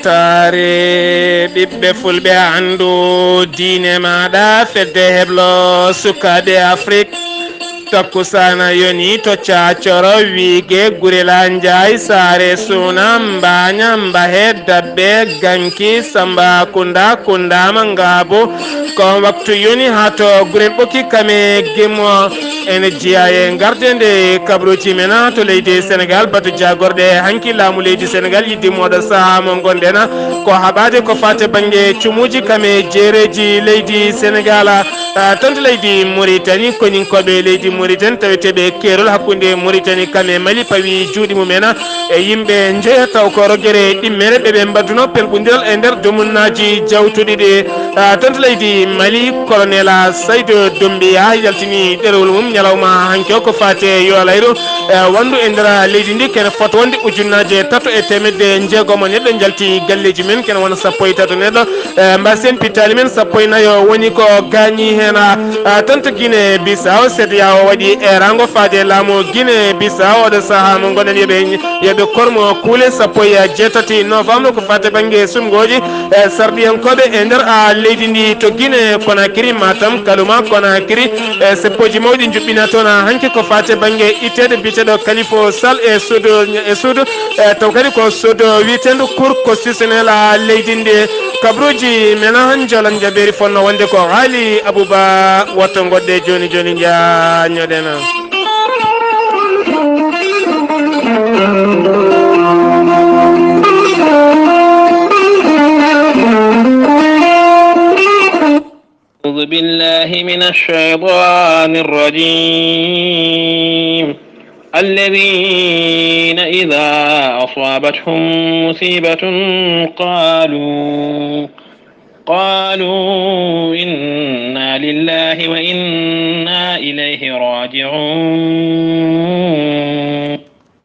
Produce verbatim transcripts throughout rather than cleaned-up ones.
Taare ɓiɓɓe fulɓe anndu diine maaɗa fedde heblo sukaaɓe Afrik. Takkusaana yoni to Caacoro, Wiige, Gurela, Njaay, Saare, Suuna, Mbaaña, Mbahe, Dabbe, Ganki, Samba, Kunda, Kundaama, Ngaabo. Ko waktu yoni haa to Gurel Ɓokki Kame Gimmo. Ene jeyaa e gardende kabaruuji men to leydi Senegaal, batu jaagorɗe hanki laamu leydi Senegaal yidde mooɗo sahaa mo ngonɗen ko haɓaade ko faati bannge cumuuji kame jeereeji leydi Senegaal. Ah, toon to leydi Moritani, koninkooɓe leydi Moritani taweteeɓe keerol hakkunde Moritani kame Mali pawi juuɗe mum en e yimɓe njoya taw ko rogere ɗimmere ɓe ɓe mbaɗduno pelɓondiral e nder dumunnaaji jawtuɗi ɗi. Ah, toon to leydi Mali, Colonel Saydu Dumbiya yaltini ɗerewol mum ñalawma hanki o ko faati e yolayru, eh, wondu e nder leydi ndi kene fota wonde ujunnaaje tato e teemedde jeegom neɗɗo njalti galleeji men kene wona sappo e tato neɗɗo, eh, mbasen pittaali men sappo e nayo woni ko gaañi heen. Ah, toon to Guinée Bissau, C D A O waɗi eeraango faade laamu Guinée Bissau oɗo sahaa mo ngonɗen yoɓe yoɓe kormo kuule sappo e jeetati novembre ko faati bannge suɓngooji, eh, sarɗiyankooɓe e nder, ah, leydi ndi to Guinée Conakry, Matam, Kalouma, Conakry, eh, seppooji mawɗi njuɓɓina toon, ah, hanki ko faati bannge itteede biyeteeɗo Kalifo Sall e suudu, e suudu, eh, taw kadi ko suudu wiyeteendu Cour constitutionnelle, ah, leydi ndi. Kabaruuji men, ah, njolan jabeeri fonno wonde ko Haali Abuba. Wotto ngoɗɗe jooni jooni njaañoɗen. أعوذ بالله من الشيطان الرجيم. الذين إذا أصابتهم مصيبة قالوا قالوا إنا لله وإنا إليه راجعون.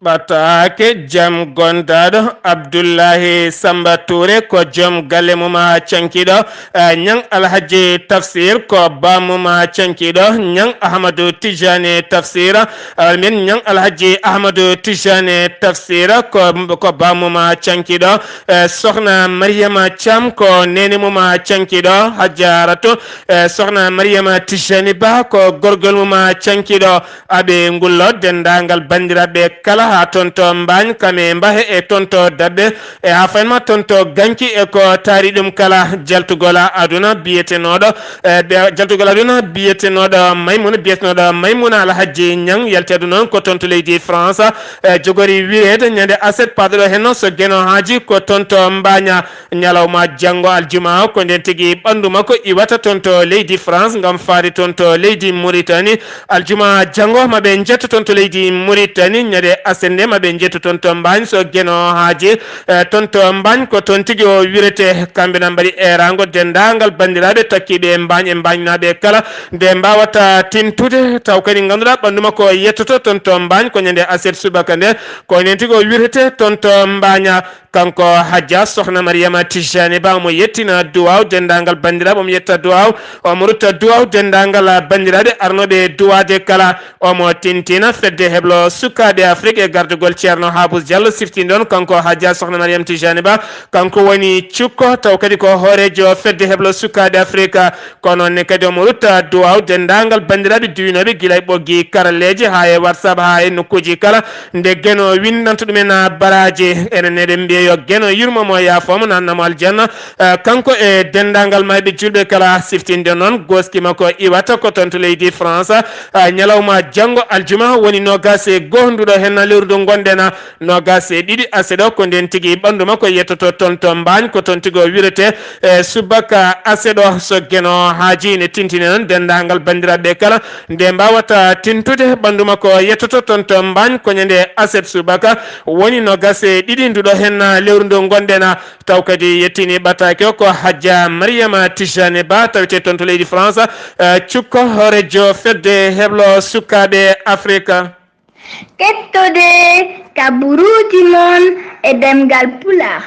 Ɓataake jam gondaaɗo Abdullahi Samba Touré ko joom galle mum haa cankiɗo, eh, ñaŋ Alhaji Tafsir ko baamum haa cankiɗo, ñaŋ Ahmadu Tijani Tafsir, almin ñaŋ Alhaji Ahmadu Tijani Tafsir ko, ko baamum haa cankiɗo, eh, sohna Mariama Thiam ko neene mum haa cankiɗo, Hajjaratu, eh, sohna Mariama Tijani Ba ko gorgol mum haa cankiɗo, Aɓe ngullo denndaangal banndiraaɓe kala haa toon to Mbaañ, Kame, Mbahe e toon to Daɓɓe e haa faynma toon to Ganki e ko taari ɗum kala. Jaltugol aduna biyetenooɗo, eh, ɓe-, jaltugol aduna biyetenooɗo Maymuna, biyetenooɗo Maymuna Alhaji Ñaŋ yalti aduna on ko toon to leydi France, eh, jogori wireede ñande aset paaɗo ɗo henno so Geno Haaji ko toon to Mbaaña. Ñalawma janngo aljuma o, ko ndeen tigi ɓanndu makko iwata toon to leydi France ngam faade toon to leydi Mauritanie. Aljuma janngo ma ɓe njetto toon to leydi Mauritanie, ñande aset nde ma ɓe njetto toon to Mbaañ so Geno Haaji, eh, toon to Mbaañ ko toon tigi o wirete. Kamɓe na mbaɗi eeraango denndaangal banndiraaɓe takkiiɓe e Mbaañ e Mbaañnaaɓe kala nde mbaawata tintude taw kadi ngannduɗaa ɓanndu makko yettoto toon to Mbaañ ko ñande aset subaka nde, ko ndeen tigi o wirete toon to Mbaaña. Kanko Hajja Sohna Mariama Tijani Ba, omo yettina duwaaw denndaangal banndiraaɓe, omo yetta duwaaw, omo rutta duwaaw denndaangal banndiraaɓe arnooɓe duwaade kala, omo tintina fedde heblo sukaaɓe Afrik e gardugol Ceerno Habus Diallo siftinde on. Kanko Hajja Sohna Mariama Tijani Ba, kanko woni cukko, taw kadi ko hooreejo fedde heblo sukaaɓe Afrik. Ko noon ne kadi omo rutta duwaaw denndaangal banndiraaɓe duwinooɓe gila e ɓoggi karalleeji haa e WhatsApp haa e nokkuuji kala. Nde Geno winndanto ɗumen baraaji, enen eɗen mbiya yo Geno yurmo mo, yaafoo mo, naatna mo aljanna. Eh, kanko e denndaangal maayɓe juulɓe kala, siftinde noon gooski makko iwata ko toon to leydi France. Eh, ñalawma janngo aljuma woni noogaas e goo nduɗo henna lewru ndu ngonɗen, noogaas e ɗiɗi aset o, ko ndeen tigi ɓanndu makko yettoto toon to Mbaañ, ko toon tigi o wirete. E subaka aset o so Geno Haaji ne tintini noon denndaangal banndiraaɓe kala nde mbaawata tintude ɓanndu makko yettoto toon to Mbaañ ko ñande aset subaka woni noogaas e ɗiɗi nduɗo henna lewru ndu ngonɗen. Taw kadi yettini ɓataake o ko Hajja Mariama Tijani Ba tawetee toon to leydi France, eh, cukko hooreejo fedde heblo sukaaɓe Afrika. Kettode kaburuuji mon e ɗemngal Pulaar,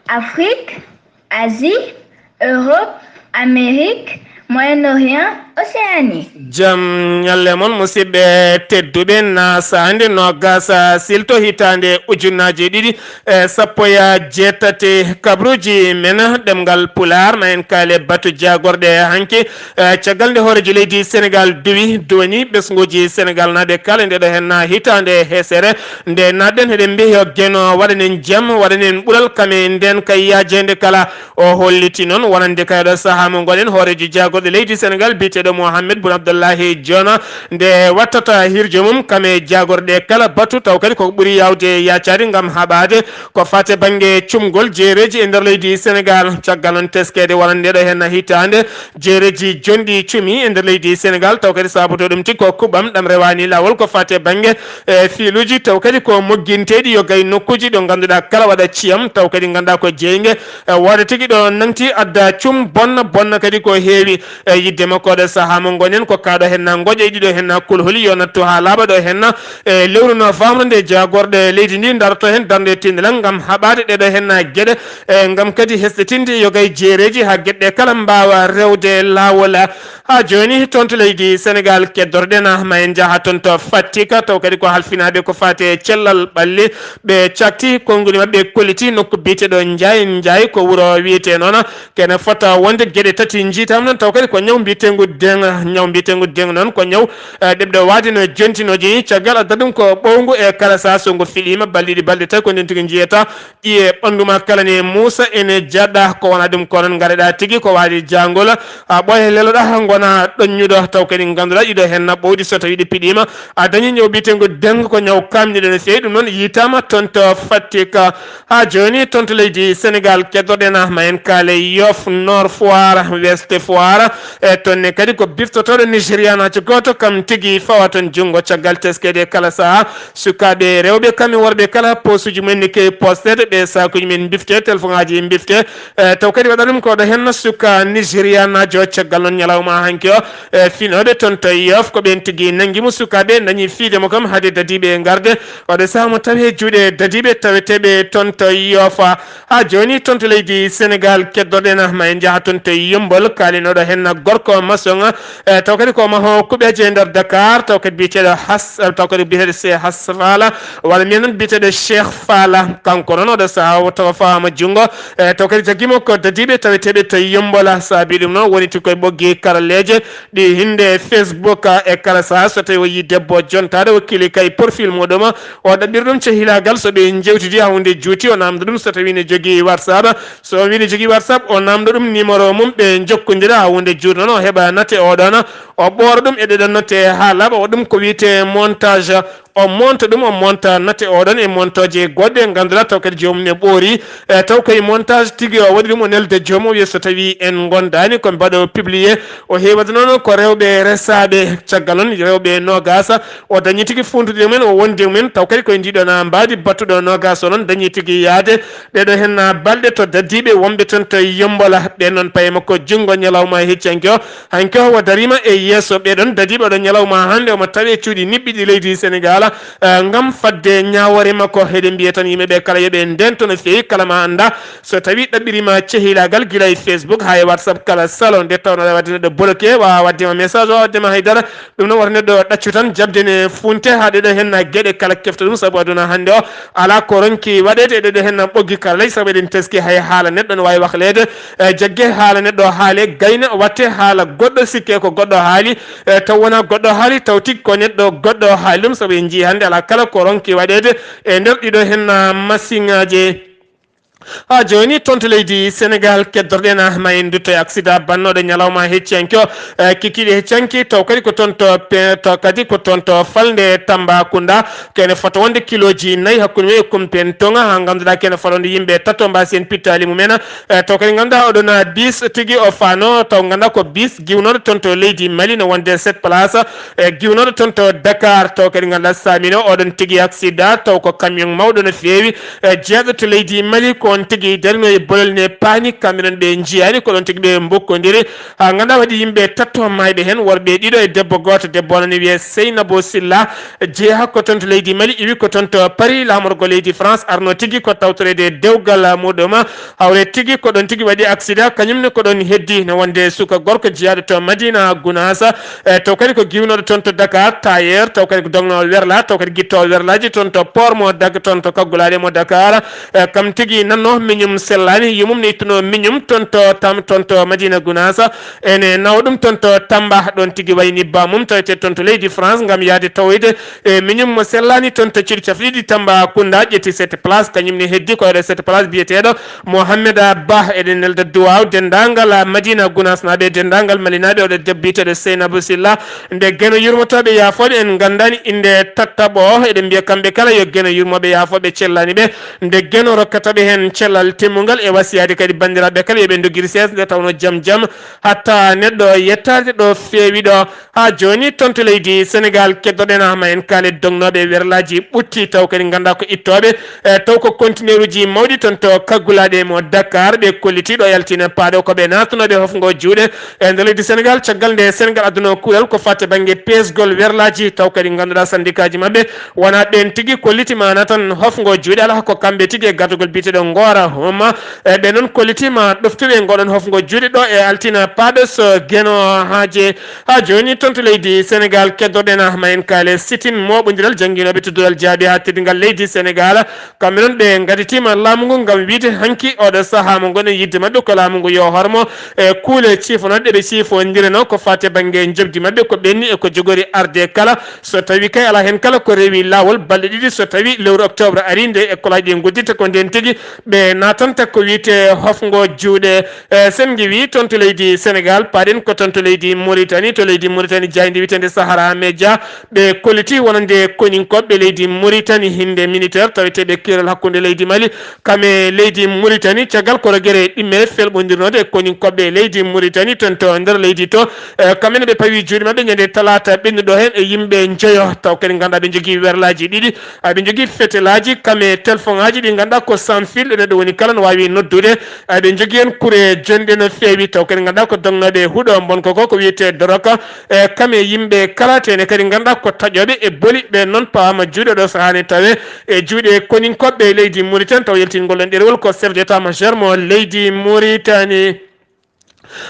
Afrik, Asie, Europe, Amérique, Moyen-Orient, Océanie. Jam ñalle mon, musidɓe tedduɓe. Na saande noogas silto hitaande ujunnaaje ɗiɗi e sappo e jeetati, kabruuji men ɗemngal Pulaar, ma en kaale batu jaagorɗe hanki. E, caggal nde hooreejo leydi Senegaal duwi, duwani ɓesnguuji Senegaal naaɓe kala nde ɗo henna hitaande hesere, nde naatɗen heɗen mbiya yo Geno waɗanen jam, waɗanen ɓural kame nden kay yaajeende kala. O holliti noon wonande kay ɗo sahaa mo ngonɗen hooreejo jaagorɗe leydi Senegaal biyeteeɗo Mohamed Boun Abdallahi Dionne nde wattata hirjo mum kame jaagorɗe kala batu, taw kadi ko ɓuri yaawde yaacaade ngam haɓaade ko faati bannge cumgol jeereeji e nder leydi Senegaal. Caggal noon teskeede wonande ɗo henna hitaande jeereeji jonɗi cumi e nder leydi Senegaal, taw kadi saabotoo ɗum tigi ko kuɓɓam ɗam rewaani laawol ko faati bannge e fiiluuji, taw kadi ko mogginteeɗi yo gay nokkuuji ɗo ngannduɗaa kala waɗa ciyam, taw kadi ngannduɗaa ko jeynge e wooda tigi ɗo nangti adda cum bonna bonna kadi ko heewi. E yidde makko ɗo sahaa mo ngonɗen ko kaa ɗo henna ngoƴa e ɗiɗo henna kulhuli yo nattu haa laaɓa ɗo henna e lewru novembre nde jaagorɗe leydi ndi ndaroto heen darnde tindilal ngam haɓaade ɗeɗo henna geɗe e ngam kadi hesɗitinde yo gay jeereeji haa geɗe ɗe kala mbaawa rewde laawol. Haa jooni toon to leydi Senegaal keddorɗen, ma en njaha toon to Fatick, taw kadi ko halfinaaɓe ko faati e cellal ɓalli. Ɓe cakti konguɗi maɓɓe kolliti nokku biyeteeɗo Njaay. Njaay ko wuro wiyetee noon kene fota wonde geɗe tati njiitaama noon, taw kadi ko ñaw mbiyeteengu deng, ñaw mbiyeteengu deng noon ko ñaw, eh, ɗeɓɗo waade no jontinooji, caggal adda ɗum ko ɓowngu e kala saha so ngu fiɗiima balɗe ɗiɗi balɗe tawi ko nden tigi njiyata ƴiye ɓanndu ma kala ne muusa ene jaɗɗa, ko wona ɗum ko noon ngareɗa tigi ko waade jangol, a ɓooya leloɗa ngona ɗoññuɗo, taw kadi ngannduɗa ɗiɗo hen na ɓowɗi so tawi ɗi piɗima, a dañi ñaw mbiyeteengu deng ko ñaw kamniɗo no feewi, ɗum noon yitama toon to Fatick. Ha jooni toon to leydi Senegal keddorɗen ma en kaale Yoff, Nord Foire, Ouest Foire, e toon ne kadi ko biftotoɗo Nigérianajo goto kam tigi fawa toon junngo caggal teskede kala saha. Sukaaɓe rewɓe kam e worɓe kala, posuji mumen ne kewi posteede, ɓe sakuji men mbifte, telefoŋaaji mbifte. E, taw kadi waɗa ɗum ko ɗo henna suka Nigérianajo caggal noon ñalawma hanki o. E, finooɓe toon to Yoff ko ɓen tigi nanngi mo, sukaaɓe dañi fiide mo kam haade dadiiɓe ngarde. Waɗa saha mo tawi e juuɗe dadiiɓe taweteeɓe toon to Yoff. Ha jooni toon to leydi Senegal keddorɗen ma en njaha toon to Yummbol, kaalinoɗo henna gorko masoŋ. E, taw kadi ko maho kuɓeje e nder Dakar, taw kadi biyeteɗo Has, taw kadi biyeteɗo Se Has Fala, walla mbiyen noon biyeteɗo Cheikh Fala. Kanko noon oɗo saha o tawa fawama junngo. E, taw kadi jaggimo ko dadiiɓe taweteeɓe to Yummbol. Saabi ɗum noon woni ti koye ɓoggi karalleeje ɗi hinde Facebook e kala saha so tawi o yi debbo jontaɗo o kili kay profil muɗum. O ɗaɓɓiri ɗum cehilagal so ɓe jewtidi ha hunde juuti o namdo ɗum so tawi ne jogii WhatsApp. So o wini jogii WhatsApp, o namdo ɗum numéro mum, ɓe jokkondira ha hunde juuti noon, o heɓa nate oɗon, o ɓoora ɗum e ɗeɗon note ha laaɓa, o ɗum ko wiyete montage. O monta ɗum, o monta nate oɗon e montoje goɗɗe, ngannduɗaa taw kadi joomum ne ɓoori. E, taw koye montage tigi o waɗi ɗum, o nelda joomum, o wiya so tawi en ngondani ko mbaɗo publié. O heewata noon ko rewɓe resaaɓe, caggal noon rewɓe nogas, o dañi tigi funtude mumen, o wondi mumen, taw kadi koye ndiɗon mbaadi battuɗo nogas o noon dañi tigi yaade. Ɗeɗo hen balɗe to dadiiɓe wonɓe toon to Yombola, ɓe noon paye makko junngo ñalawma hecci hanki o. Hanki o o darima e yeeso ɓeɗon dadiiɓe oɗo ñalawma hannde omo tawe cuuɗi niɓɓiɗi leydi Senegal, eh, ngam fadde ñaawore makko. Eɗen mbiya tan yimɓe ɓe kala yoɓe ndento no feewi, kala ma annda so tawi ɗaɓɓirima cehilagal gila e Facebook ha e WhatsApp kala salon nde tawno aɗa wadde neɗɗo bloqué, wawa waddema message, wawa waddema haydara. Ɗum noon wata neɗɗo ɗaccu tan jaɓde ne funte ha ɗeɗo hen geɗe kala kefta ɗum, saabu aduna hannde o ala ko ronki waɗede e ɗeɗo hen ɓoggi karaleji, saabu eɗen teski hay haala neɗɗo no wawi wahlede, e jagge haala neɗɗo haale gayna watte haala goɗɗo sikke ko goɗɗo haali, e taw wona goɗɗo haali taw tig ko neɗɗo goɗɗo haali ɗum, saabu en jii hannde ala kala ko ronki waɗede e nder ɗiɗo hen masiŋaji. Ha jooni toon to leydi Senegal keddorɗen ma en dutto e accident bannoɗo ñalawma hecci hanki o, eh, kikiɗe hecci hanki taw kadi ko toon to pe-, taw kadi ko toon to falnde Tambacounda. Kene fota wonde kiloji nayi hakkunde mum e Kumpen Toŋa, ha ngannduɗaa kene fota wonde yimɓe tato mbasi en pittali mumen. Eh, taw kadi ngannduɗaa oɗon bis tigi o fano, taw ngannduɗaa ko bis giwnoɗo toon to leydi Mali no wonde sept place, eh, giwnoɗo toon to Dakar, taw kadi ngannduɗaa samino oɗon tigi accident, taw ko camion mawɗo no feewi, eh, jeeɗo to leydi Mali ko on tigi darino e bolol ne paani, kamɓe noon ɓe njiyaani, ko ɗon tigi ɓe mbokkondiri. Haa ngannduɗaa waɗi yimɓe tatto maayɓe heen, worɓe ɗiɗo e debbo gooto. Debbo o ne wiyee Seynabou Silla, jeyaa ko toon to leydi Mali, iwi ko toon to Paris, laamorgo leydi France, arno tigi ko tawtoreede dewgal muɗum. Hawre tigi ko ɗon tigi waɗi accident, kañum ne ko ɗon heddi. Ne wonde suka gorko jeyaaɗo to Madina Gunaas, e taw kadi ko giwnooɗo toon to Dakar, tailleur, taw kadi ko dognoowo werla, taw kadi gittoowo werlaaji toon to port mo Dak-, toon to kaggulaaɗe mo Dakar. E kam tigi nanno miñum sellaani, yumum ne ittuno miñum toon to Tam-, toon to Madina Gunaas. Ene nawa ɗum toon to Tamba, ɗon tigi wayni ba mum, tawete toon to leydi France, ngam yahde tawoyde e miñum mo sellaani toon to Ciɗi Cafriɗi Tamba Kunda, ƴetti sept place, kañum ne heddi ko e sept place biyeteeɗo Mohamed Ba. Eɗen nelda duwaaw denndaangal Madina Gunaas naaɓe, denndaangal Malinaaɓe, oɗo debbo biyeteeɗo Seynabou Silla. Nde Geno yurmotooɓe yaafooɓe, en nganndaani innde tattaɓo o, eɗen mbiya kamɓe kala yo Geno yurmooɓe yaafooɓe cellaani ɓe. Nde Geno rokkata ɓe heen cellal timmungal e wasiyaade kadi banndiraaɓe kala yo ɓe ndogir sees nde tawnoo jam jam hatta neɗɗo yettaade ɗo feewi ɗo. Haa jooni toon to leydi Senegaal, keddoɗen Ahma en kaale dognooɓe werlaaji ɓutti taw kadi nganndaa ko ittooɓe, e taw ko kontineeruuji mawɗi toon to kaggulaaɗe mo Dakar, ɓe kolliti ɗo yaltina paaɗo ko ɓe naatnooɓe hofngo juuɗe. E nder leydi Senegaal, caggal nde Senegaal adduno kuural ko faati bannge peesgol werlaaji, taw kadi ngannduɗaa sandikaaji maɓɓe wonaa ɓeen tigi kolliti maana tan hofngo juuɗe, alaa ko kamɓe tigi e gartugol biyeteeɗo Ngoora Homa. E ɓe noon kolliti ma ɗoftuɓe ngoɗon hofngo juuɗe ɗo e altina paaɗo so Geno haaje. Haa jooni toon to leydi Senegaal, keddoɗen Ahma en kaale sitin moɓondiral jannginooɓe to duɗal jaabi haa teddingal leydi Senegaal. Kamɓe noon ɓe ngaditiima laamu ngu ngam wiide hanki oɗo sahaa mo ngonɗen yiɗde maɓɓe ko laamu ngu yo hormo e kuule ciifonooɗe ɗe ɓe ciifondirano ko faati e bannge njoɓdi maɓɓe ko ɓenni e ko jogori arde kala. So tawii kay alaa heen kala ko rewi laawol balɗe ɗiɗi, so tawii lewru octobre arii nde ekkolaaji ɗi ngudditta ko ndeen tigi ɓe naatanta ko wiyetee hofngo juuɗe. E, sen ngiwii toon to leydi Senegaal, paaɗen ko toon to leydi Mauritanie, to leydi Mauritanie jaaynde wiyeteende Sahara Media, ɓe kolliti wonande koninkooɓe leydi Mauritanie hinde militaire taweteeɓe keerol hakkunde leydi Mali kam e leydi Mauritanie, caggal ko rogere ɗimmere felɓondirnoode e koninkooɓe leydi Mauritanie toon to nder leydi to. E, kamɓe ne ɓe pawi juuɗe maɓɓe ñande talaata ɓennuɗo heen e yimɓe njoyo, taw kadi ngannduɗaa ɓe njogii werlaaji ɗiɗi, aɓe njogii fetelaaji kam e telefoŋaaji ɗi ngannduɗaa ko sans fil, ɗo neɗɗo woni kala no waawi noddude. Aɓe njogii heen kure jonɗe no feewi, taw kadi ngannduɗaa ko dognooɓe huɗo mbonko ko, ko wiyetee doroka. E, kam e yimɓe kala, tene kadi ngannduɗaa ko taƴooɓe e boli, ɓe noon pawaama juuɗe ɗo sahaa ne tawe e juuɗe koninkooɓe leydi Mauritanie, taw yaltingol ɗon ɗerewol ko chef d'état major mo leydi Mauritanie.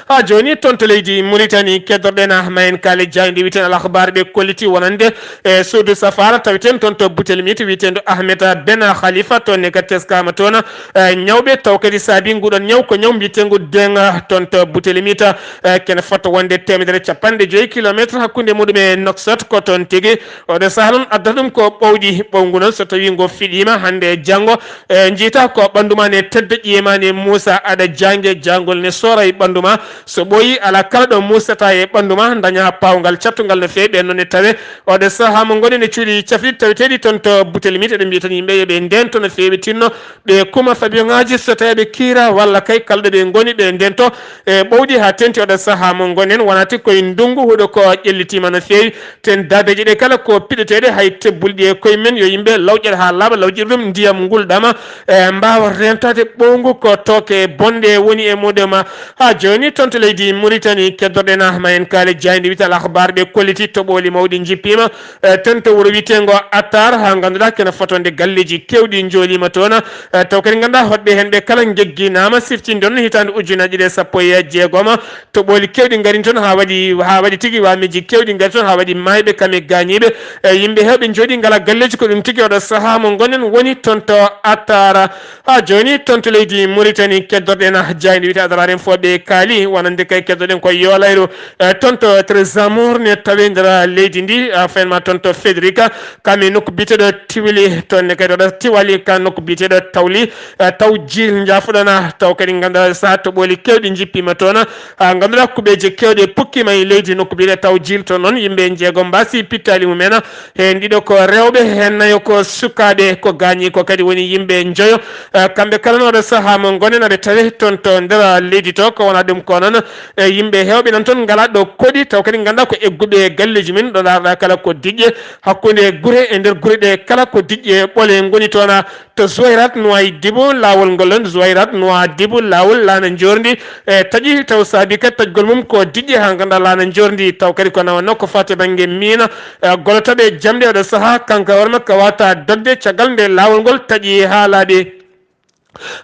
Haa jooni toon to leydi Mauritanie, keddoɗen Ahma en kaale jaaynde wiyeteende Al Akhbar, ɓe kolliti wonande e suudu safaara taweteeɗo toon to Boutelmite wiyeteeɗo Ahmed Ben Khalifa, toon ne kadi teskaama toon, e, ñawɓe, taw kadi saabi nguɗon ñaw ko ñaw mbiyeteengu dengue toon to Boutelmite, e, kene fota wonde teemedere capanɗe joyi kilometre hakkunde muɗum e Nouakchott, ko toon tigi oɗo sahaa noon adda ɗum ko ɓowɗi, ɓowngu noon so tawii ngo fiɗiima hannde e janngo, e, njiyta ko ɓanndu ma ne tedda, ƴiye ma ne muusa, aɗa jaange, jaangol ne soora e ɓanndu ma. So ɓooyi, alaa kala ɗo muusata e ɓanndu ma, daña paawngal cattungal no feewi. Ɓeen noon ne tawe oɗo sahaa mo ngonɗen e cuuɗi cafriɗi taweteeɗi toon to Boutelmite, eɗen mbiya tan yimɓe yo ɓe ndeento no feewi, tinno ɓe kuma fabiyoŋaaji so tawii ɓe kiira walla kay kala ɗo ɓe ngoni ɓe ndeento e ɓowɗi haa teŋti oɗo sahaa mo ngonɗen. Wonaa tigi koye ndunngu huɗo ko ƴellitiima no feewi. Ten daabeeje ɗe kala ko piɗeteeɗe, hay tebbulɗi e koye men, yo yimɓe lawƴat haa laaɓa, lawƴirɗum ndiyam ngulɗam, e, mbaawa reentaade ɓowngu ko tooke bonɗe woni e muɗum. Haa jooni toon to leydi Mauritanie, keddoɗen Ahma en kaale jaaynde wiyeteende Al Akhbar, ɓe kolliti toɓooli mawɗi njippiima, e, toon to wuro wiyeteengo Attar, haa ngannduɗaa kene fotande galleeji keewɗi njooliima toon. E, taw kadi ngannduɗaa hoɗɓe heen ɓe kala njegginaama, siftinde ɗon hitaande ujunnaji ɗiɗi e sappo e jeegom. Toɓooli keewɗi ngarii toon haa waɗi, haa waɗi tigi wameeji keewɗi ngarii toon haa waɗi maayɓe kam e gaañiiɓe. E, yimɓe heewɓe njooɗii ngalaa galleeji, ko ɗum tigi oɗo sahaa mo ngonɗen woni toon to Attar. Haa jooni toon to leydi Mauritanie, keddoɗen jaaynde wiyeteende Adrar Info, ɓe kaali wonande kay keddoɗen ko Yolayru, e, toon to Trésor ne tawe nder leydi ndi, a, fayma toon to Fedrika, kam e nokku biyeteeɗo Tiwali, toon ne kadi oɗo Tiwali ka nokku biyeteeɗo Tawli, e, taw jiil njaafuɗon, taw kadi ngannduɗaa sahaa toɓooli keewɗi njippiima toon, a, ngannduɗaa kuɓeeje keewɗe pukkiima e leydi nokku biyeteeɗo taw jiil. Toon noon yimɓe njeegom mbaasi pittaali mumen, heen ɗiɗo ko rewɓe, heen nayo ko sukaaɓe, ko gaañi ko kadi woni yimɓe njoyo. E, kamɓe kala noon oɗo sahaa mo ngonɗen aɓe tawe toon to nder leydi to, ko wonaa ɗum Ko noon, e yimɓe heewɓe nan toon ngalaa ɗo koɗi, taw kadi nganndaa ko egguɓe e galleeji men, ɗo ndaarɗaa kala ko diƴƴe hakkunde gure, e nder gure ɗe kala ko diƴƴe ɓole ngoni toon. To Zuwayrat Nuwaydibu, laawol ngol ɗon, Zuwayrat Nuwaydibu, laawol laana njoorndi, e taƴi taw saabi kadi taƴgol mum ko diƴƴe haa nganndaa laana njoorndi, taw kadi ko nawanno ko faati e bannge miina, e golotaɓe jamɗe oɗo sahaa, kanko hoore makko waawata dogde caggal nde laawol ngol taƴi haa laaɓi.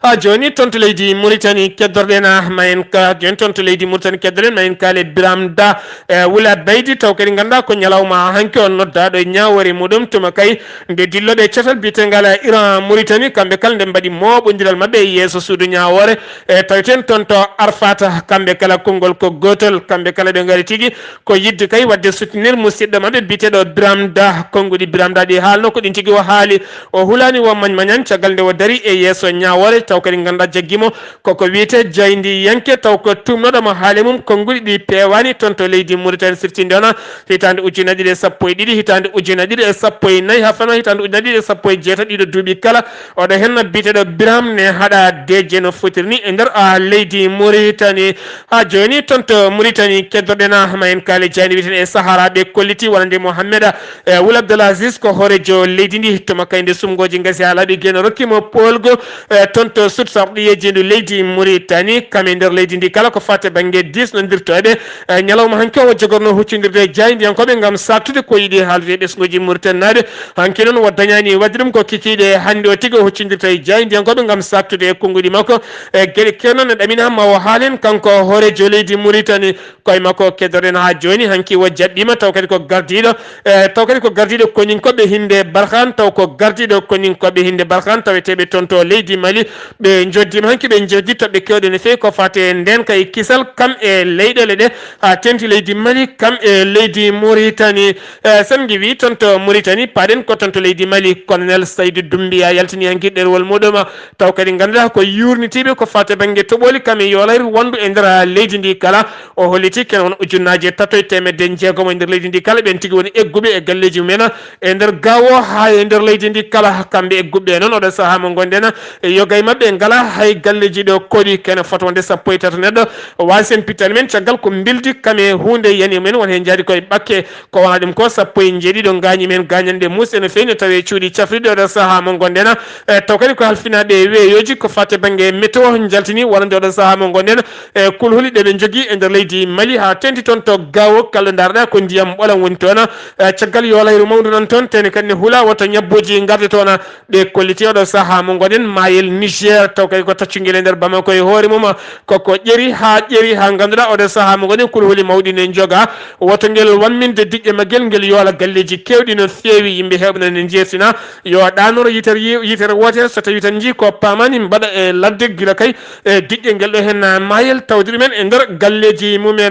Haa jooni toon to leydi Muritani keddorɗen, ah, ma en ka-, jooni toon to leydi Muritani keddorɗen, ma en kaale Biram Da, e Wula Baydi, taw kadi nganndaa ko ñalawma hanki on noddaaɗo e ñaawoore muɗum tuma kay nde dillooɓe catal biyetengal Iran Muritani, kamɓe kala nde mbaɗi mooɓondiral maɓɓe e yeeso suudu ñaawoore, e taweten toon to Arfata, kamɓe kala konngol ko gootol, kamɓe kala ɓe ngari tigi ko yiɗde kay waɗde soutenir musidɗo maɓɓe biyeteeɗo Biram Da. Konnguɗi Biram Da ɗi haalno ko ɗin tigi o haali. O hulaani, o mañmañaani caggal nde o darii e yeeso ñaawoore, taw kadi nganndaa jaggi mo koko wiyetee jaayndiyanke, taw ko tuumnooɗo mo haale mum. Konnguɗi ɗi peewaani toon to leydi Muritani, sirtinde ona hitaande ujunere ɗiɗi e sappo e ɗiɗi, hitaande ujunere ɗiɗi e sappo e nayi, haa fanaa hitaande ujunere ɗiɗi e sappo e jeetati, ɗiɗo duuɓi kala, oɗo heen biyeteeɗo Biram ne haɗa deeƴe no fotiri ni e nder, ah, leydi Muritani. Haa jooni toon to Muritani keddorɗen, ah, ma en kaale jaaynde wiyetee e Sahara, ɓe kolliti wonande Mohammeda, e Wul Abdel Aziz ko hooreejo leydi ndi, tuma kay nde sumngooji ngasi haa laaɓi, geno rokki mo poolgu, e toon to Sud Sarɗiyeeji ndu leydi Muritani, kam e nder leydi ndi kala ko faati e bannge diisnondirtooɓe, e ñalawma hanki o jogorno huccondirde e jaayndiyankooɓe ngam saaktude ko yiɗi haalde e ɓesnguuji Muritaninaaɓe. Hanki noon o dañaani waɗde ɗum ko kikiiɗe hannde o tigi o huccondirta e jaayndiyankooɓe ngam saaktude e konnguɗi makko e geɗe keewɗe noon. Ne ɗamina ma o haalen kanko hooreejo leydi Muritani. Koye makko keddorɗen haa jooni, hanki o jaɓɓiima, taw kadi ko gardiiɗo, e, taw kadi ko gardiiɗo koninkooɓe hinnde Barkhane, taw ko gardiiɗo koninkooɓe hinnde Barkhane, taweteeɓe toon to leydi Mali, ɓe njoddiima hanki, ɓe njoddi toɓɓe keewɗe no feewi ko faati e ndeenka e kisal, kam e leyɗeele ɗe, haa teeŋti leydi Mali, kam e leydi Muritani. E, sen ngiwii toon to Muritani, paaɗen ko toon to leydi Mali, Colonel Saydu Dumbiya yaltini hanki ɗerewol muɗum, taw kadi ngannduɗaa ko yuurnitiiɓe ko faati e bannge toɓooli kam e yolayru wonndu e nder leydi ndi kala. O holliti ken won ujunnaaje tato e teemedde jeegom e nder leydi ndi kala, ɓeen tigi woni egguɓe e galleeji mumen e nder Gaawo haa e nder leydi ndi kala. Kamɓe egguɓe noon, oɗo sahaa mo ngonɗen, e yoga e maɓɓe ngalaa hay galleeji ɗo koɗi, kene fotwonde sappo e tato neɗɗo. Waasi en pittani men caggal ko mbildi kam e huunde yani e mumen, won heen njaadi koye ɓakke. Ko wonaa ɗum ko, sappo e njeeɗiɗo gaañi men gaañanɗe muusɗe no feewi, no tawee cuuɗi cafriɗi oɗo sahaa mo ngonɗen. E, taw kadi ko halfinaaɓe weeyooji ko faati e bannge météo njaltini wonande oɗo sahaa mo ngonɗen. E, kulhuli ɗe ɓe njogii e nder leydi Mali haa teeŋti toon to Gaawo, kala ɗo ndaarɗaa ko ndiyam ɓolam woni toon. E, caggal yolayru mawndu nan toon, teene kadi ne hula woto ñabbuuji ngarde toon. Ɓe kolliti oɗo sahaa mo ngonɗen maayel Niger, taw kadi ko taccungel e nder Bamako e hoore mum, koko ƴeri haa ƴeri, haa ngannduɗaa oɗo sahaa mo ngonɗen kulhuli mawɗi ne njoga. Woto ngel wamminde diƴƴe maggel, ngel yoola galleeji keewɗi no feewi, yimɓe heewɓe no ne njeertina. Yo ɗaanoro yitere, yitere wootere, so tawii tan njii ko paamaani, mbaɗa e ladde gila kay e diƴƴe ngel ɗo heen maayel tawdiri men e nder galleeji mumen.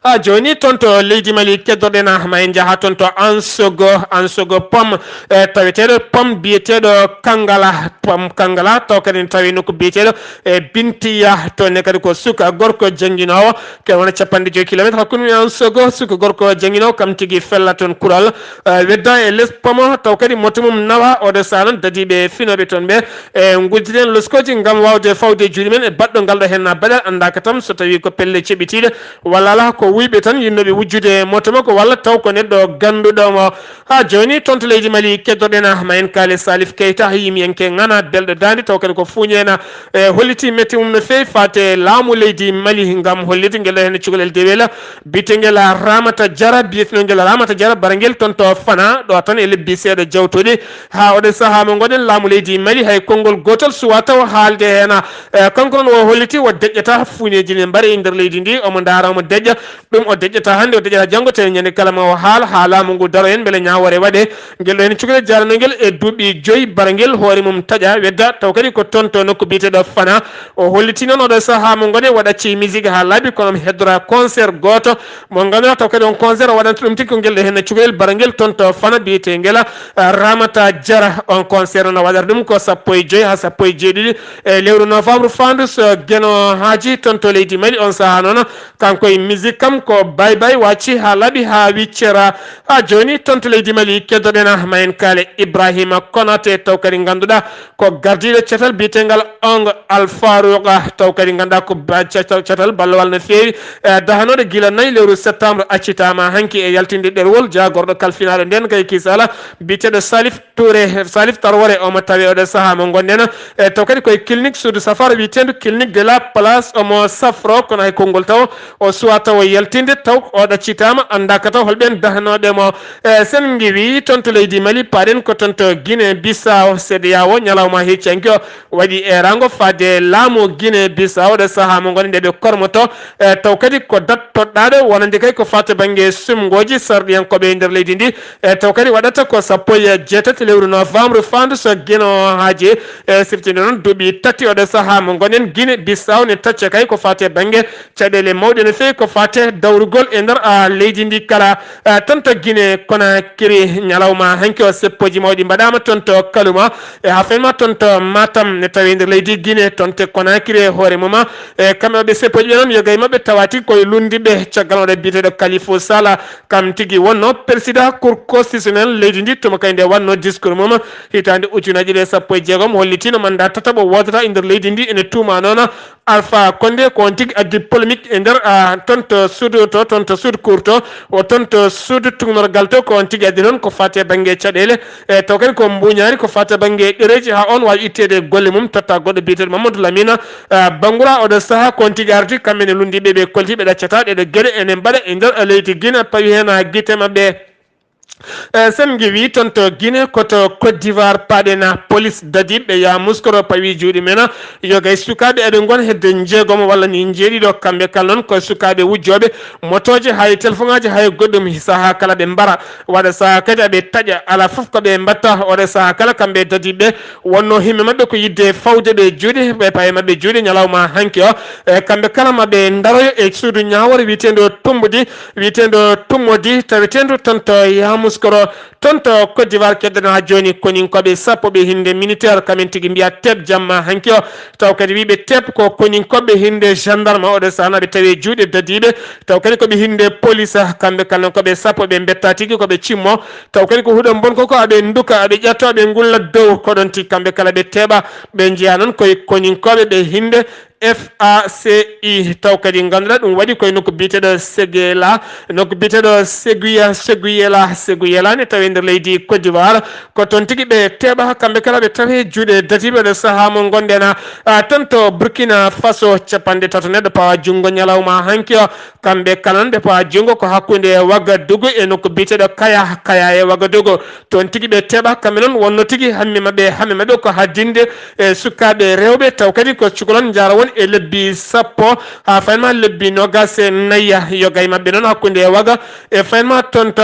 Haa jooni toon to leydi Mali keddorɗen, ah, ma en njaha toon to Ansogo, Ansogo Pom, e taweteeɗo Pom biyeteeɗo Kangala, Pom Kangala, taw kadi ne tawi nokku biyeteeɗo e Bintiya, toon ne kadi ko suka gorko jannginoowo, ken wona capanɗe joyi kilometre hakkunde mum e Ansogo, suka gorko jannginoowo kam tigi fella toon kural, e wedda e les Pom, taw kadi moto mum nawa, oɗo sahaa noon dadiiɓe finooɓe toon ɓe, e ngudditen loskooji ngam waawde fawde juuɗe men e baɗɗo ngal ɗo heen baɗal anndaaka tan so tawii ko pelle ceɓitiiɗe, walla alaa ko wuyɓe tan yinnooɓe wujjude e moto makko, walla taw ko neɗɗo gannduɗo mo. Haa jooni toon to leydi Mali keddorɗen, ah, ma en kaale Salif Keita, yimiyanke ŋana belɗo daande, taw kadi ko fuuñeena, e holliti mette mum no feewi faati e laamu leydi Mali ngam hollitde ngel ɗo heen cukalel dewel biyeteengel Ramata Jara, biyeteengel Ramata Jara, barangel toon to Fana, ɗo tan e lebbi seeɗa jawtuɗi. Haa oɗo sahaa mo ngonɗen, laamu leydi Mali hay konngol gootol suwaa taw haalde heen. E, kanko noon o holliti o deƴƴata fuuñeeji ne mbaɗa e nder leydi ndi, omo ndaara omo deƴƴa. Ɗum o deƴƴata hannde, o deƴƴata janngo, tawi ñande kala ma o haal, haa laamu ngu daro heen, mbele ñaawoore waɗe. Ngel ɗo heen cukalel jaaranogel e duuɓi joyi, barangel hoore mum taƴa, wedda, taw kadi ko toon to nokku biyeteeɗo Fana. O holliti noon oɗo sahaa mo ngonɗen, o ɗacci musique haa laaɓi, kono omo heddora concert gooto mo ngannduɗaa taw kadi on concert o waɗanta ɗum tigi ko ngel ɗo heen cukalel barangel toon to Fana biyeteengel, ah, Ramata Jara. On concert noon o waɗata ɗum ko sappo e joyi haa sappo e jeeɗiɗi e lewru novembre faandu so Geno Haaji toon to leydi Mali. On sahaa noon kanko e musique Zi kam ko bay bay waci ha laaɓi ha wiccera. Ha joni toon to leydi Mali keddoɗen ah ma en kaale Ibrahima Konate, taw kadi ngannduɗaa ko gardiiɗo catal biyetengal Ong Al Farouq, taw kadi ngannduɗaa ko ba-, catal, catal ballowal no feewi, eh, dahanooɗo gila nayi lewru septembre accitaama hanki e yaltinde ɗerwol jaagorɗo kalfinaaɗo nden kay kisala biyeteeɗo Salif Touré, Salif Tarwore, omo tawi oɗo saha mo ngonɗen. E taw kadi koye clinique suudu safara wiyeteendu clinique de la place omo safro, kono hay konngol taw o suwa taw o yaltinde, taw o ɗaccitaama, anndaaka taw holɓeen dahnooɓe mo. E sen ngiwi toon to leydi Mali, paaɗen ko toon to Guinée Bissau, C D A O ñalawma hecci hanki o waɗi eeraango faade laamu Guinée Bissau, oɗo saha mo ngonɗen nde ɓe kormoto. E taw kadi ko dat toɗɗaaɗo wonande kay ko faati bannge sumngooji sarɗiyankooɓe e nder leydi ndi. E taw kadi waɗata ko sappo e jeetati lewru novembre faandu so Geno haaji. E sirtinde noon duuɓi tati oɗo saha mo ngonɗen, Guinée Bissau ne tacca kay ko faati e bannge caɗeele mawɗe no feewi ko faati dawrugol e nder, a, leydi ndi kala. E toon to Guinée Conakry ñalawma hanki o seppooji mawɗi mbaɗaama toon to Kalouma e haa fenma toon to Matam ne tawi e nder leydi Guinée toon to Conakry e hoore mum. E kamɓe maɓɓe seppooji ɓe noon yoga e maɓɓe tawa tigi koye lunndiiɓe caggal oɗo biyeteeɗo Kalifou Sala. Kam tigi wonno président Cour constitutionnelle leydi ndi, tuma kay nde wanno discours mum hitaande ujunnaji ɗiɗi e sappo e jeegom, hollitino mandat tataɓo woodata e nder leydi ndi. Ene tuuma noon Alpha Condé ko on tigi addi polémique e nder, ah, toon to sud to, toon to sud cour to, o toon to sud tuugnorgal to, ko on tigi addi noon ko faati e bannge caɗeele. E taw kadi ko mbuuñaari ko faati e bannge ɗereeji haa on waawi itteede golle mum, totta goɗɗo biyeteeɗo Mamadou Lamine, ah, Bangoura. Oɗo saha ko on tigi ardi kamɓe ne lunndiiɓe ɓe kolti ɓe ɗaccata ɗeɗo geɗe ene mbaɗa e nder leydi Guinée, pawi heen haa gite maɓɓe. E sen ngiwi toon to Guinée ko to Côte d'Ivoire paaɗen police dadiiɓe yamuskoro pawi juuɗe men. Yoga e sukaaɓe eɓe ngona hedde njeegomo walla ni njeeɗiɗo, kamɓe kala noon ko sukaaɓe wujjooɓe motooje, hay telefoŋaaji, hay goɗɗum, saha kala ɓe mbara. Waɗa saha kadi aɓe taƴa, alaa fof ko ɓe mbatta. Oɗo saha kala kamɓe dadiiɓe wonno himme maɓɓe ko yidde fawde ɓe juuɗe, ɓe paye maɓɓe juuɗe ñalawma hanki o. E kamɓe kala maɓe ndaroyo e suudu ñaawore wiyeteendu Tumbudi, wiyeteendu Tummodi, taweteendu toon to Yamuskoro, toon to Côte d'Ivoire. Keddoɗen haa jooni koninkooɓe sappo ɓe hinnde militaire, kamen tigi mbiya teep jamma hanki o. Taw kadi wiiɓe teep ko koninkooɓe hinnde gendarme, oɗo saha naɓe tawi e juuɗe dadiiɓe. Taw kadi ko ɓe hinnde police, kamɓe kala noon ko ɓe sappo ɓe mbetta tigi ko ɓe cimmo. Taw kadi ko huɗo bonko ko aɓe nduka, aɓe ƴatto, aɓe ngulla dow, ko ɗon tigi kamɓe kala ɓe teeɓa, ɓe njeya noon koye koninkooɓe ɓe hinnde F A C I. Taw kadi ngannduɗaa ɗum waɗi koye nokku biyeteeɗo Seguela, nokku biyeteeɗo Seguia, Seguela, Seguela ne tawi e nder leydi Côte d'Ivoire. Ko toon tigi ɓe teeɓa, kamɓe kala ɓe tawi juuɗe dadiiɓe ɗo saha mo ngonɗen, a, toon to Burkina Faso, capanɗe tato neɗɗo pawa junngo ñalawma hanki o. Kamɓe kala noon ɓe pawa junngo ko hakkunde Wagadugu e nokku biyeteeɗo Kaya, Kaya e Wagadugu. Toon tigi ɓe teeɓa, kamɓe noon wonno tigi hamme maɓɓe, hamme maɓɓe ko haddinde e sukaaɓe rewɓe, taw kadi ko cukalon njaara won e lebbi sappo haa fayma lebbi noogas e nayi. Yoga e maɓɓe noon hakkunde e Waga e fayma toon to,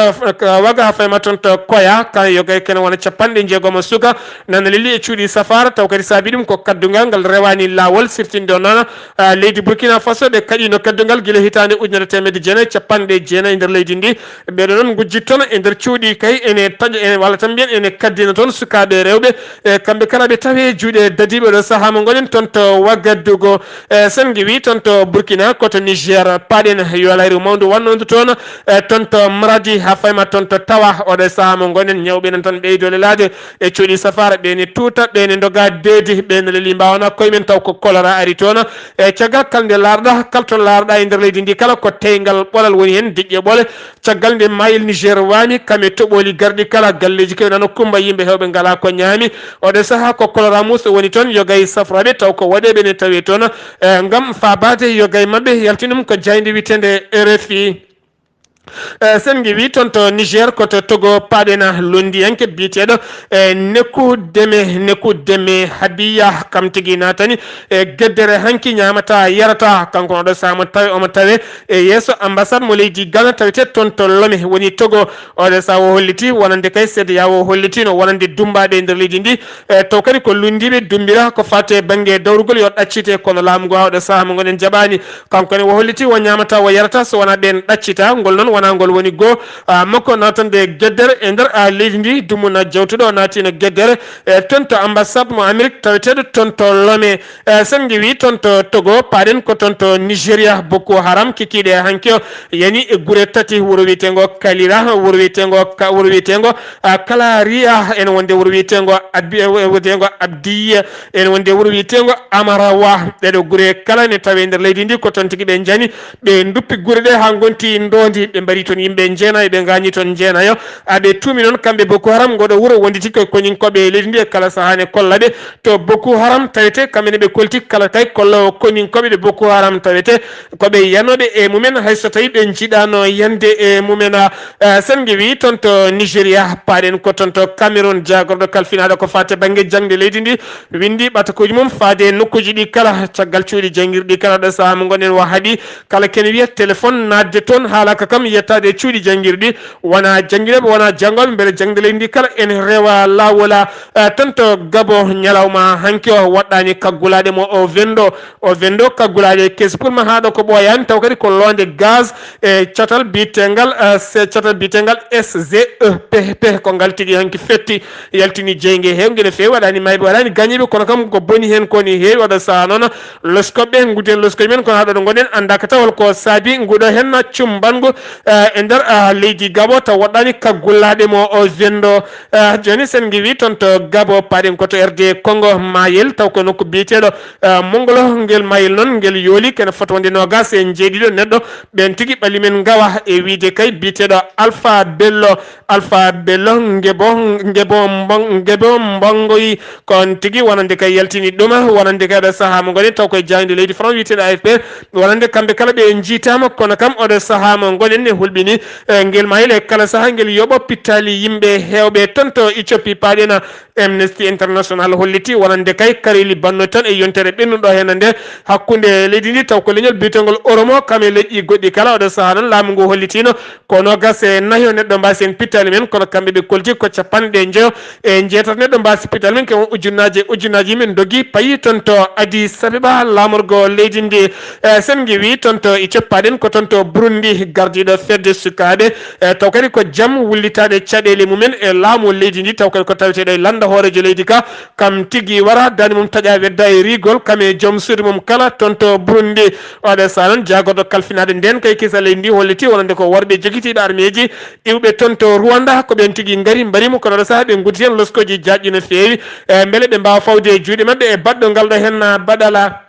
Waga haa fayma toon to Koya, kan yoga e kene wona capanɗe jeegom suka nana lelli e cuuɗi safaara, taw kadi saabi ɗum ko kaddungal ngal rewaani laawol, sirtinde o noon, a, leydi Burkina Faso ɓe kaɗino kaddungal gila hitaande ujunere teemedde jeenayi capanɗe jeenayi e nder leydi ndi. Ɓeɗo noon ngujjittono e nder cuuɗi kay ene taƴa, ene walla tan mbiyen ene kaddina toon sukaaɓe rewɓe. E kamɓe kala ɓe tawi juuɗe dadiiɓe ɗo saha mo ngonɗen toon to Wagadugu. E sen ngiwi toon to Burkina, ko to Niger paaɗen, yo layru mawndu wannondu toon. E toon to Maradi haa fayma toon to Tawa, oɗo saha mo ngonɗen ñawɓe nan tan ɓeydo lelaade e cuuɗi safaara, ɓe ne tuuta, ɓe ne ndoga deedi, ɓe ne leli mbawana koye men taw ko kolora ari toon. E caggal kala nde laarɗa, kala to laarɗa e nder leydi ndi kala ko teyngal ɓolal woni heen, diƴƴe ɓole. Caggal nde maayel Niger waami, kam e toɓooli garɗi kala, galleeji keewɗi nana kumba, yimɓe heewɓe ngalaa ko ñaami. Oɗo saha ko kolora muus woni toon, yoga e safraaɓe taw ko waɗeeɓe ne tawi toon, e, ngam faabaade yoga e maɓɓe, yaltin ɗum ko jaaynde wiyeteende R F I. E, sen ngiwi toon to Niger, ko to Togo paaɗen lunndiyanke biyeteeɗo, e, Neku Deme, Neku Deme Habiya, kam tigi naatani e geddere hanki ñaamata yarata, kanko oɗo saha mo tawe, omo tawe e yeeso ambassade mo leydi Ghana tawetee toon to Lome woni Togo. Oɗo saha o holliti wonande kay C D A O hollitino wonande dummbaaɓe e nder leydi ndi, e, taw kadi ko lunndiiɓe dummbira ko faati e bannge dawrugol yo ɗaccite, kono laamu ngu haa oɗo saha mo ngonɗen jaɓaani. Kanko ne o holliti o ñaamata o yarata so wonaa ɓeen ɗaccita. Ngol noon Wonangol woni goo, ah, makko naatande Geddere e nder, ah, leydi ndi, Dumuna Jawtuɗo naatiino Geddere, e toon to ambassade mo Amérique taweteeɗo toon to Lomé. Eh, sen ngewi toon to Togo, paaɗen ko toon to Nigeria, Boko Haram kikiiɗe hanki o yani e gure tati, wuro wiyeteengo Kalira, wuro wiyeteengo Ka-, wuro wiyeteengo, ah, Kalariya, ene wonde wuro wiyeteengo Abi-, eh, wuro wiyeteengo Abdiya, ene wonde wuro wiyeteengo Amarawa. Ɗeɗo gure kala ne tawe nder leydi ndi, ko toon tigi ɓe njani. Ɓe nduppi gure ɗe haa ngonti ndoondi, ɓe mbari toon yimɓe jeenayo, ɓe ngaañi toon jeenayo. Aɓe tuumi noon kamɓe Boko Haram, ngoɗo wuro wonditi ko koninkooɓe e leydi ndi e kala sahaa ne kolla ɓe. To Boko Haram tawete kamɓe ne ɓe kolti kala kay kolloowo koninkooɓe ɓe Boko Haram tawete ko ɓe yanooɓe e mumen, hay so tawii ɓe njiɗaano yande e mumen. Ah, sen ngewi toon to Nigeria, paaɗen ko toon to Cameroun, jaagorɗo kalfinaaɗo ko faati bannge jaŋde leydi ndi, winndi ɓatakuuji mum faade e nokkuuji ɗi kala, caggal cuuɗi janngirɗi kala, ɗo sahaa mo ngonɗen wa haaɗi, kala ken wiya téléphone naatde toon, haalaka kam yettaade e cuuɗi janngirɗi, wona jannginooɓe, wona janngooɓe, mbele jaŋde leydi ndi kala ene rewa laawol. Ah, toon to Gabo, ñalawma hanki o waɗɗaani kaggulaaɗe mo o Wendo, o Wendo kaggulaaɗe keesi pour ma haaɗo ko ɓooyaani, taw kadi ko loonde gaz e catal biyetengal, ah, se catal biyetengal S G E P P, ko ngal tigi hanki fetti. Yaltini jeynge heewnge no feewi, waɗaani maayɓe, waɗaani gaañiiɓe, kono kam ko boni heen ko ne heewi. Oɗo sahaa noon, loskooɓe, ngudden loskooji men, kono haa ɗo ɗo ngonɗen, anndaa ka tawol ko saabi nguɗo heen cumbangu, eh, e nder, ah, leydi Gabo, taw waɗɗaani kaggulaaɗe mo o Wendo. Ah, jooni sen ngewi toon to Gabo, paaɗen ko to R D Congo, maayel, taw ko nokku biyeteeɗo, ah, Mongolo, ngel maayel noon, ngel yooli kene fota wonde noogaas e njeeɗiɗo neɗɗo, ɓeen tigi ɓalli men ngawa e wiyde kay biyeteeɗo Alpha Bello. Alpha Bello, Ngebo, Ngebo Mbong-, Ngebo Mbongoyi, ko on tigi wonande kay yaltini ɗuma, wonande kay oɗo sahaa mo ngonɗen taw koye jaaynde leydi France wiyeteeɗo A F P, wonande kamɓe kala ɓe njiitaama, kono kam oɗo sahaa mo ngonɗen e hulɓini, eh, ngel maayel e kala sahaa ngel yoɓo pittaali yimɓe heewɓe toon to Éthiopie. Paaɗen Amnesty International holliti wonande kay kareeli bannoy tan e yontere ɓennuɗo heen nde hakkunde leydi ndi, taw ko leñol biyeteengol Oromo, kam e leƴƴi goɗɗi kala. Oɗo sahaa noon laamu ngu hollitiino ko noogaas e nayo neɗɗo mbaasi heen pittaali men, kono kamɓe ɓe kolti ko capanɗe njeyo e njeetati neɗɗo mbaasi pittaali men, ko ujunnaaji e ujunnaaji men ndogi payi toon to Addis Abeba, laamorgo leydi ndi. E sen ngewi toon to e coppaɗen ko toon to Burundi, gardiiɗo fedde sukaaɓe, e taw kadi ko jam wullitaade caɗeele mumen e laamu leydi ndi, taw kadi ko taweteeɗo e lannda hooreejo leydi ka, kam tigi wara, daande mum taƴa wedda e rigol, kam e joom suudu mum kala toon to Burundi. Oɗo sahaa noon, jaagorɗo kalfinaade ndeen kay kisa leydi ndi holliti wonande ko worɓe jogitiiɓe armeeji iwɓe toon to Rwanda, ko ɓeen tigi ngari mbarimo, kono oɗo sahaa ɓe nguddi heen loskooji jaajɗi no feewi, e mbele ɓe mbaawa fawde e juuɗe maɓɓe e baɗɗo ngal ɗo heen baɗala.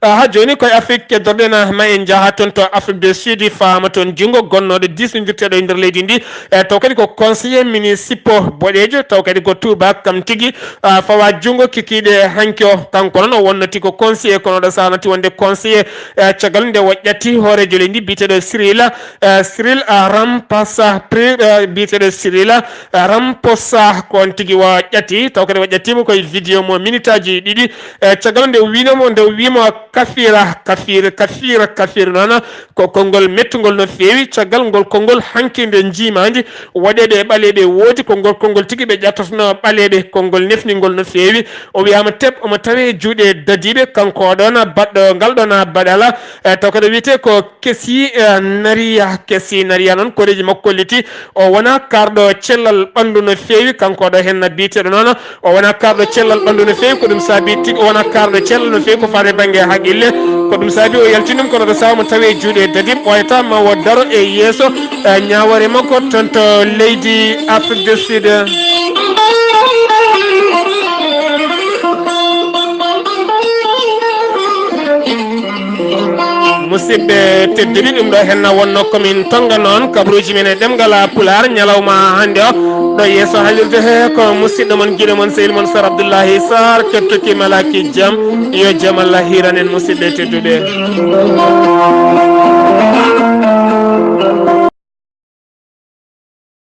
Haa jooni koye Afrik keddorɗen, ma en njaha toon to Afrique du Sud, faama toon junngo gonnooɗo diisnondirteeɗo e nder leydi ndi, e taw kadi ko conseiller municipal boɗeejo, taw kadi ko tuubaak kam tigi, ah, fawa junngo kikiiɗe hanki o. Kanko noon o wonnoti ko conseiller, kono oɗo sahaa natti wonde conseiller, eh, caggal nde o ƴatti hooreejo leydi ndi biyeteeɗo Cyril, eh, Cyril, ah, Ramaphosa, pri-, eh, biyeteeɗo Cyril, ah, Ramaphosa, ko on tigi o ƴatti, taw kadi o ƴattiima koye vidéo mo minitaaji ɗiɗi, e caggal nde o wiinoo mo, nde o wii mo kafira, kafir, kafira, kafir noon ko konngol mettungol no feewi. Caggal ngol konngol hanki nde njiimaandi, woɗeeɓe e ɓaleeɓe woodi, ko ngol konngol tigi ɓe ƴattotonoo ɓaleeɓe, konngol nefningol no feewi. O wiyaama tep, omo tawee juuɗe dadiiɓe, kanko o ɗoon baɗɗo ngal ɗoon baɗala, e taw kadi o wiyetee ko Kesi, eh, Nariya, Kesi Nariya noon, koreeji makko kolliti o wona kaarɗo cellal ɓanndu no feewi. Kanko ɗo heen na biyeteeɗo noon, o wona kaarɗo cellal ɓanndu no feewi. Ko ɗum saabi tigi o wona kaarɗo cellal no feewi ko faati e bannge haqille. Ko ɗum saabi o yaltini ɗum, kono ɗo sahaa mo tawi e juuɗe dadiiɓe, ɓooyata ma o daro e yeeso, eh, ñaawoore makko toon to leydi Afrique du Sud. Musidɓe tedduɓe, ɗum ɗo henna wonno komin tonga noon kabaruuji men e ɗemngal Pulaar ñalawma hannde o. Ɗo yeeso haalirde he ko musidɗo mon, giɗo mon, sehil mon Sar Abdullahi Sar, kettoki malaki jam. Yo jam Allah hiran en, musidɓe tedduɓe.